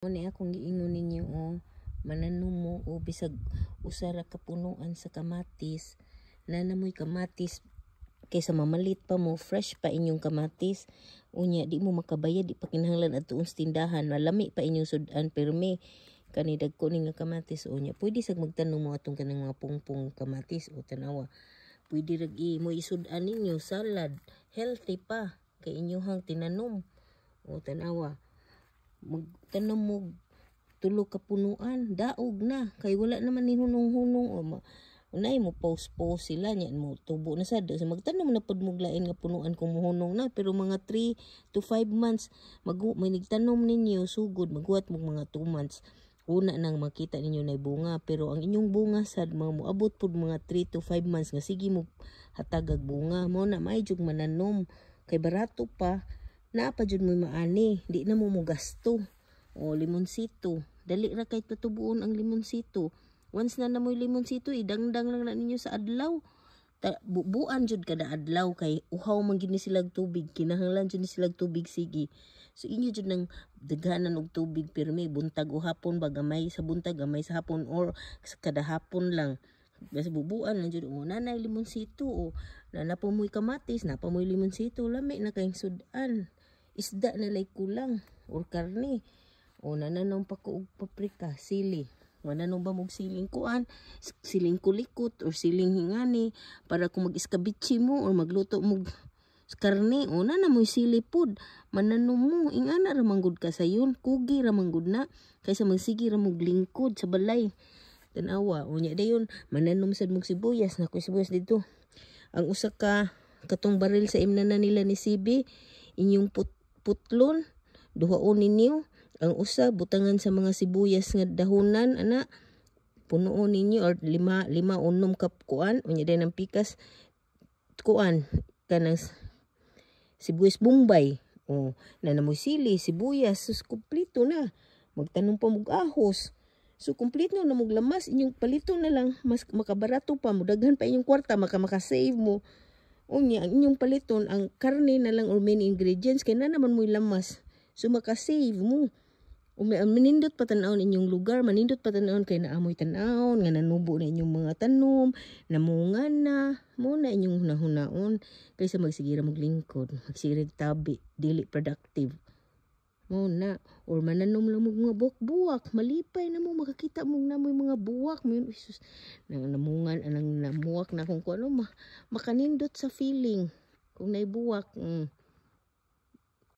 Mao ni akong giingon ninyo, oh, mananom mo o bisag usa ra ka punuan sa kamatis, naa na mo'y kamatis kaysa mamalit pa mo, fresh pa inyong kamatis. Unya di mo makabayad, di pa kinahanglan adtuon sa tindahan, malami pa inyong sud-an pirmi. Kani dagko ni nga kamatis, unya pwede sad magtanom mo atong kanang mga pungpong kamatis o tanawa. Pwede ra mo isud-an ninyo salad, healthy pa kay inyuhang tinanom. O tanawa. Magtanom mo tulo ka punuan, daog na kay wala naman ni hunong-hunong o ma, unay mo post post sila nya mo tubo na sad. So magtanom na pud mo lain nga punuan kung muhunong na, pero mga 3 to 5 months mag may nagtanom ninyo sugod maghuwat mo mga 2 months una nang makita ninyo na bunga. Pero ang inyong bunga sad mga moabot pud mga 3 to 5 months nga sige mo hatagag bunga. Mo na may jug mananom kay barato pa, naa pa jud mo maani, di na mo mo gasto. O limonsito, dali ra kay patubuon ang limonsito. Once na namoy limonsito, idangdang lang na ninyo sa adlaw. Ta, bubuan jud kada adlaw kay uhaw man gid ni sila tubig, kinahanglan jud ni sila tubig sige. So inyo jud nang daghanan og tubig pirmi buntag o hapon ba, gamay sa buntag, gamay sa hapon, or kada hapon lang. Basta bubuan lang jud. O nanay limonsito, o nana po mo'y kamatis, napa mo'y limonsito, lami na kayong sudan. Isda na lay kulang or karne. O nananom pa ko og paprika, sili. Mananom ba mog siling kuan, siling kulikot or siling hingani para kung mag-iskabitsi mo or magluto mo karne, o na na mo'y sili pod. Mananom mo, ingana ra man gud ka sayon, kugi ra man gud na kaysa magsige ra mog lingkod sa balay. Tanawa, unya dayon mananom sad mog sibuyas na ko sibuyas dito. Ang usa ka katong baril sa imna na nila ni CB, inyong putlon, duhaon ninyo. Ang usa butangan sa mga sibuyas nga dahunan ana, punuon ninyo or lima lima unom ka kuan. Unya din ang pikas kuan kanang sibuyas Bombay. O na namoy sili, sibuyas, sus, kumpleto na. Magtanom pa mog ahos. So kumpleto na mog lamas, inyong palito na lang, mas makabarato pa mo, daghan pa inyong kwarta, maka maka-save mo. Unya ang inyong paliton ang karne na lang or main ingredients kay na naman mo'y lamas. So maka-save mo. Manindot pa tan-awon inyong lugar, manindot pa tan-awon kay naamoy tan-awon nga nanubo na inyong mga tanom, namunga na, mo na inyong hunahunaon kaysa magsige ra maglingkod, magsige tabi, dili productive. Mo na or mananom lang mo mga buwak-buwak, malipay na mo makakita mo na mo mga buwak mo yun, Jesus, nang namungan anang namuwak na kung ano ma, makanindot sa feeling kung naibuwak.